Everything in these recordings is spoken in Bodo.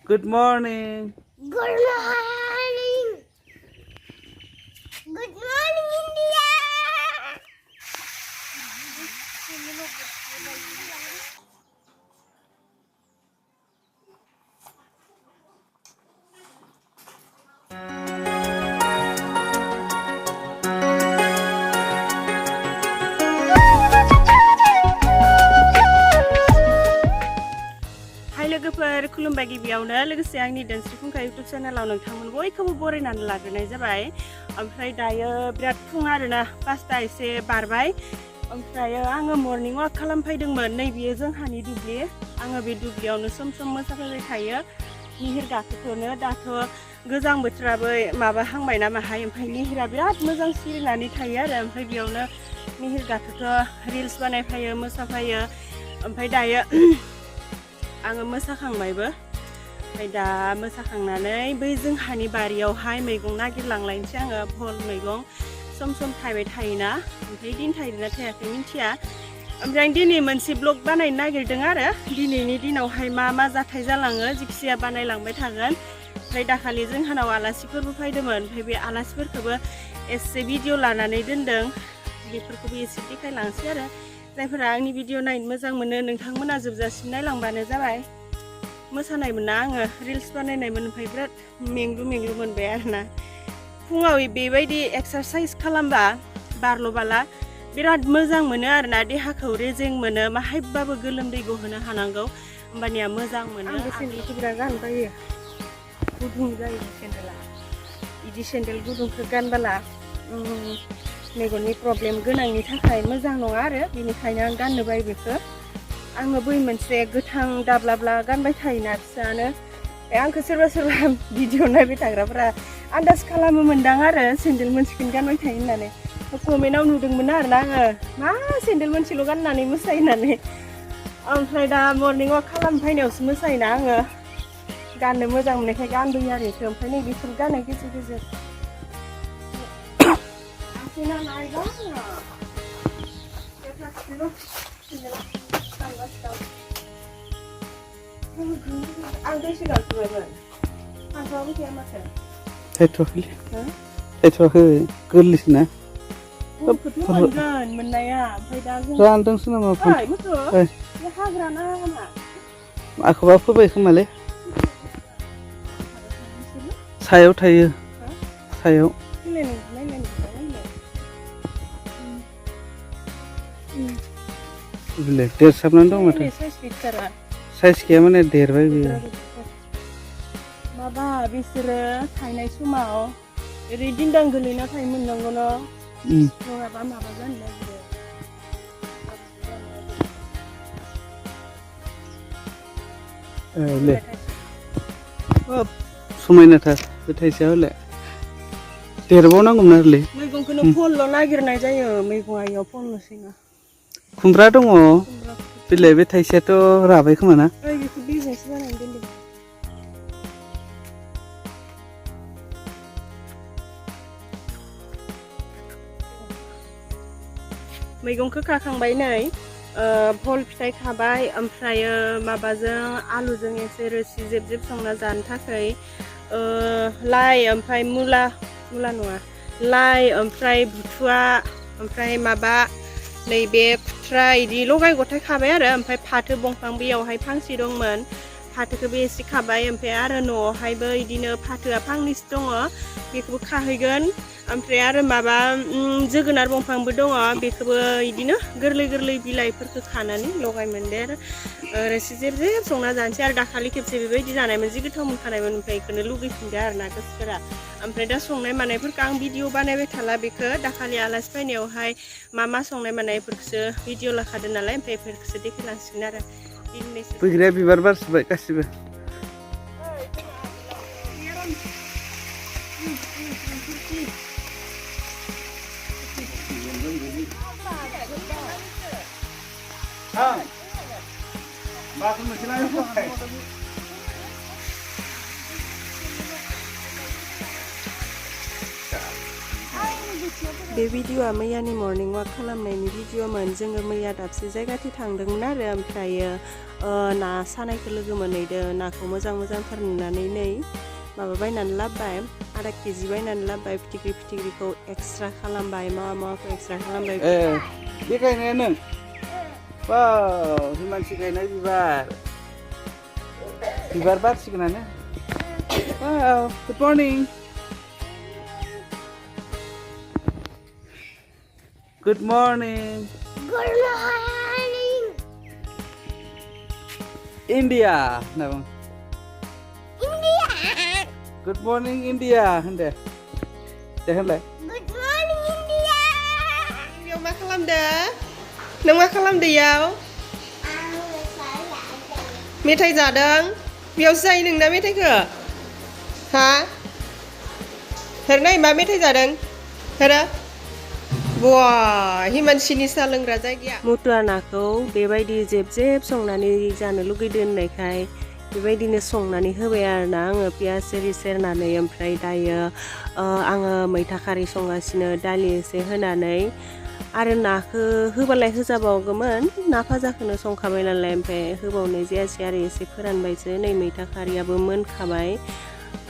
Good morning. Good morning. Good morning, India. Hai लोगोफोर खुलुमबाय गिबियावनो लोगोसे आंनि दानस्रि फुंखा YouTube चेनेलाव नोंथांमोन बयखौबो बरायनानै लाग्रोनाय जाबाय। ओमफ्राय दायो बिराद फुं आरोना 5ता एसे बारबाय। ओमफ्राय आङो मर्निं वाक खालामफैदोंमोन। नै बियो जोंहानि दुब्लि। आङो बे दुब्लियावनो सम मोसाफैबाय थायो। निहिर गाखोथ'नो दाथ' गोजां बोथोराबो माबाहांबाय ना माहाय ओमफ्राय निहिरा बिराद मोजां सिरिनानै थायो आरो ओमफ्राय बेयावनो निहिर गाखोथ' रिल्स बानायफायो मोसाफायो। ओमफ्राय दायो आङो मोसाखांबायबो। ओमफ्राय दा मोसाखांनानै बै जोंहानि बारियावहाय मैगं नागिरलांलायनोसै आङो भल मैगं सम थायबाय थायोना ओमफ्राय दिन थायोना थायाखै मिन्थिया। ओमफ्राय आं दिनै मोनसे ब्लग बानायनो नागिरदों आरो दिनैनि दिनावहाय मा जाथाय जालाङो जिखिजाया बानायलांबाय थागोन। ओमफ्राय दाखालि जोंहानाव आलासिफोरबो फैदोंमोन ओमफ्राय बे आलासिफोरखौबो एसे भिडिअ लानानै दोनदों बेफोरखौबो एसे देखायलांसै आरो जायफोरा आंनि भिडिअ नायनो मोजां मोनो नोंथांमोना जोबजासिम नायलांबानो जाबाय। मोसानायमोन ना आङो रिल्स बानायनायमोन ओमफ्राय बिराद मेंग्लु मोनबाय आरोना। फुङाव बेबायदि एक्सारसाइज खालामबा बारल'बाला बिराद मोजां मोनो आरोना देहाखौ रेजें मोनो माहायबाबो गोलोमदै गहोनो हानांगौ होमबानिया मोजां मोनो। आं बे सेन्देलखौ बिराद गाननो बायो गुदुं जायो सेन्देला। बिदि सेन्देल गुदुंखौ गानबोला मेगननि प्रब्लेम गोनांनि थाखाय मोजां नङा आरो बेनिखायनो आं गाननो बायो बेखौ। आङो बै मोनसे गोथां दाब्लाब्ला गानबाय थायोना फिसानो आंखौ सोरबा भिडिअ नायबाय थाग्राफोरा आन्दाज खालामोमोनदां आरो सेन्देल मोनसेखौनो गानबाय थायो होननानै कमेन्टआव नुदोंमोन आरोना आङो मा सेन्देल मोनसेल' गाननानै मोसायो होननानै। ओमफ्राय दा मर्निं वाक खालाम फैनायावसो मोसायोना आङो गाननो मोजां मोननायखाय गानबोयो आरो बेखौ। ओमफ्राय नै बेफोर गानो गेजेर आं दैसो गानथ'बायमोन फांखाबो गैया माथो थायथ'वाखै गोरलैसो ना खौथ' मोनगोन मोननाया ओमफ्राय दा जों रानदोंसो नामा बे हाग्रा ना मा माखौबा फोबाय खोमालै सायाव थायो सायाव देरसाबनानै दं माथो साइज गैया माने देरबाय बियो माबा बिसोरो थायनाय समाव ओरै दिन्दां गोलैना थायो मोननांगौ न' नङाबा माबा जानो नागिरो। समायनाथार बे थाइसेया हले देरबावनांगौमोन आरोलै मैगंखौनो फलल' नागिरनाय जायो मैगङा इयाव फलल'सै ना खुमब्रा दङ बिलाइ बे थाइसेयाथ' राबाय खोमा ना बेखौ बिजनेस बानायनो दोनदों। मैगंखौ खाखांबाय नै भल फिथाइ खाबाय ओमफ्रायो माबाजों आलुजों एसे रोसि जेब संना जानो थाखाय लाइ ओमफ्राय मुला नङा लाइ ओमफ्राय बुथुवा ओमफ्राय माबा नैबे खुथ्रा इदि लगाय गथाय खाबाय आरो ओमफ्राय फाथो बंफां बेयावहाय फांसे दंमोन फाथोखौबो एसे खाबाय ओमफ्राय आरो न'आवहायबो इदिनो फाथोआ फांनैसो दङ बेखौबो खाहैगोन। ओमफ्राय आरो माबा जोगोनार दंफांबो दङ बेखौबो इदिनो गोरलै बिलाइफोरखौ खानानै लगाय मोनदेर रोसि जेब संना जानोसै आरो दाखालि खेबसे बेबायदि जानायमोन जि गोथाव मोनखानायमोन ओमफ्राय बेखौनो लुगैफिनदो आरोना गोसोफोरा। ओमफ्राय दा संनाय मानायफोरखौ आं भिडिअ बानायबाय थाला बेखौ दाखालि आलासि फैनायावहाय मा संनाय मानायफोरखौसो भिडिअ लाखादों नालाय ओमफ्राय बेफोरखौसो देखायलांसिगोन आरो बैग्रिया बिबार बारजोब्बाय गासिबो बे भिडिअ'आ मैयानि मर्निं वाक खालामनायनि भिडिअ'मोन जोङो मैया दाबसे जायगाथिं थांदोंमोन आरो ओमफ्रायो ना सानायखौ लोगो मोनहैदों नाखौ मोजांथार नुनानै नै माबा बायनानै लाबोबाय आधा केजि बायनानै लाबोबाय फिथिख्रिखौ एक्सट्रा खालामबाय माखौ एक्सट्रा खालामबाय बे गायनाया नों वाव हिमांसि गायनाय बिबार बारसिगोनानो वाव good morning Good morning. Good morning. India. Nah, Bang. India. Good morning India. Hende. Deh hende. Good morning India. Yow मा खालामदों? नों मा खालामदों याव? मेथाइ जादों? बेयावसो जायो नोंना मेथाइखौ? हा? हेरनाय मा मेथाइ जादों? हेरो? Wah, हिमांसिनि साहा लोंग्रा जायगाया मुथुवा नाखौ बेबायदि जेब संनानै जानो लुगैदों होननायखाय बेबायदिनो संनानै होबाय आरोना आङो पियास एरि सेरनानै ओमफ्राय दायो आङो मैथा खारै संगासिनो दालि एसे होनानै आरो नाखौ होबालाय होजाबावगौमोन ना भाजाखौनो संखाबाय नालाय ओमफ्राय होबावनाय जायासै आरो एसे फोरानबायसो नै मैथा खारैयाबो मोनखाबाय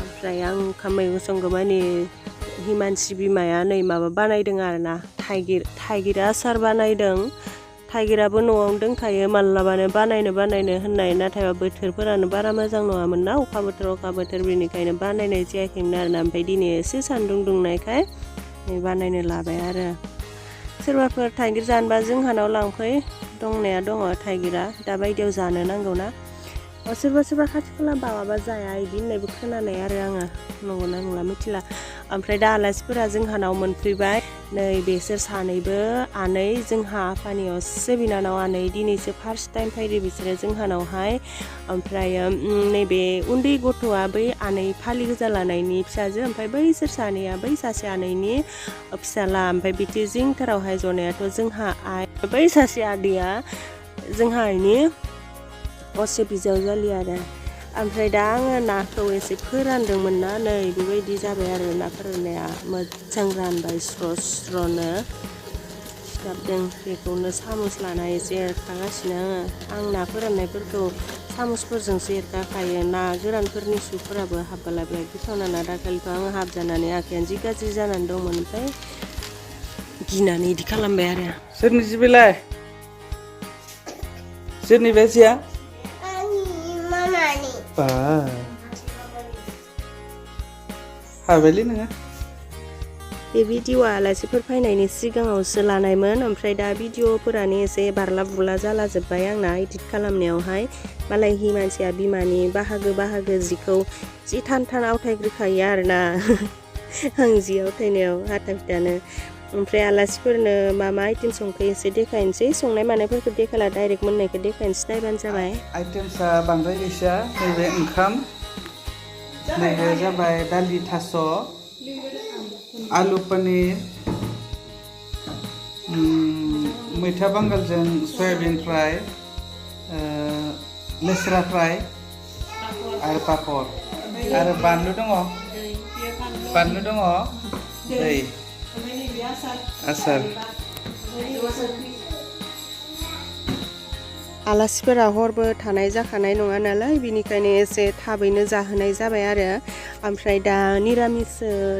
ओमफ्राय आं ओंखाम मैगं संगौमानि हिमांसि बिमाया नै माबा बानायदों आरोना थाइगिर आसार बानायदों थाइगिराबो न'आवनो दंखायो मालाबानो बानायनो होननाय नाथाय बोथोरफोरानो बारा मोजां नङामोन ना अखा बोथोर बेनिखायनो बानायनाय जायाखैमोन आरोना ओमफ्राय दिनै एसे सान्दुं दुंनायखाय नै बानायनो लाबाय आरो सोरबाफोर थाइगिर जानोबा जोंहानाव लांफै दंनाया दङ थाइगिरा दा बायदियाव जानो नांगौ ना सोरबा खाथि खाला बावाबा जाया इदि होननायबो खोनानाय आरो आङो नंगौना नंला मिथिला ओमफ्राय दा आलासिफोरा जोंहानाव मोनफैबाय नै बेसोर सानैबो आनै जोंहा आफानियावसो बिनानाव आनै दिनैसो फार्स्ट टाइम फैदो बिसोरो जोंहानावहाय ओमफ्राय नैबे उन्दै गथ'आ बै आनै फालि गोजा लानायनि फिसाजो ओमफ्राय बैसोर सानैया बै सासे आनैनि फिसाला ओमफ्राय बिदि जिंथारावहाय जनायाथ' जोंहा आइ बै सासे आदैया जोंहा आइनि असे बिजावजालि आरो ओमफ्राय दा आङो नाखौ एसे फोरानदोंमोन ना नै बेबायदि जाबाय आरो ना फोराननाया मोजां रानबाय स्र'नो सिथाबदों बेखौनो सामुस लाना एसे एरखागासिनो आं ना फोराननायफोरखौ सामुसफोरजोंसो एरखाखायो ना गोरानफोरनि सुफोराबो हाबबोला बिराद गोथावना ना दाखालिथ' आङो हाबजानानै आखायानो जि गाज्रि जानानै दंमोन ओमफ्राय गिनानै इदि खालामबाय आरो सोरनि जिबिलाय सोरनि बे जिया हाबायलै नोङो बे भिडिअ'आ आलासिफोर फैनायनि सिगाङावसो लानायमोन ओमफ्राय दा भिडिअ'फोरानो एसे बारला बुरला जालाजोब्बाय आंना एडिट खालामनायावहाय मालाय हिमांसिया बिमानि बाहागो जिखौ जि थान आवथायग्रोखायो आरोना आं जि आवथायनायाव हाथा फिथानो ओमफ्राय आलासिफोरनो मा आइटेम संखो एसे देखायनोसै संनाय मानायफोरखौ देखायला डाइरेक्ट मोननायखौ देखायनोसै नायबानो जाबाय आइटेमसा बांद्राय गैया नैबे ओंखाम नैबे जाबाय दालि थास' आलु पनिर मैथा बांगालजों सयाबिन फ्राय लेस्रा फ्राय आरो पापर आरो बानलु दङ दै आसार आलासिफोरा हरबो थानाय जाखानाय नङा नालाय बिनिखायनो एसे थाबैनो जाहोनाय जाबाय आरो ओमफ्राय दा निरामिस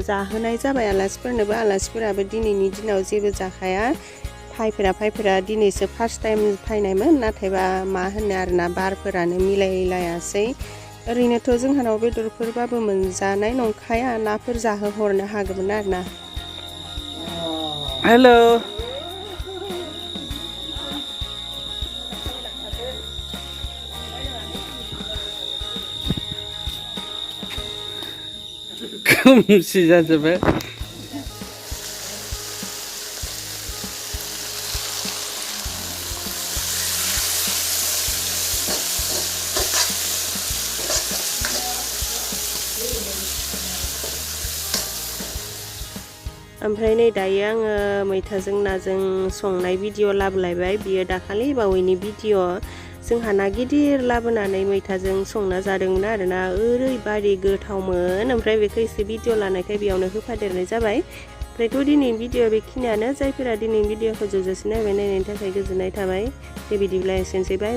जाहोनाय जाबाय आलासिफोरनोबो आलासिफोराबो दिनैनि दिनाव जेबो जाखाया फायफेरा दिनैसो फार्स्ट टाइम फैनायमोन नाथायबा मा होनो आरोना बारफोरानो मिलायलायासै ओरैनोथ' जोंहानाव बेदरफोरबाबो मोनजानाय नंखाया नाफोर जाहोहरनो हागौमोन आरोना हेलो खोमसि जाजोब्बाय ओमफ्राय नै दायो आङो मैथाजों नाजों संनाय भिडिअ लाबोलायबाय बियो दाखालि बावैनि भिडिअ जोंहा ना गिदिर लाबोनानै मैथाजों संना जादोंमोन आरोना ओरैबादि गोथावमोन ओमफ्राय बेखौ एसे भिडिअ लानायखाय बेयावनो होफादेरनाय जाबाय ओमफ्रायथ' दिनैनि भिडिअ बेखिनियानो जायफोरा दिनैनि भिडिअखौ जोबजासिम नायबाय नायनायनि थाखाय गोजोननाय थाबाय दे बिदिब्ला एसेनोसै बाय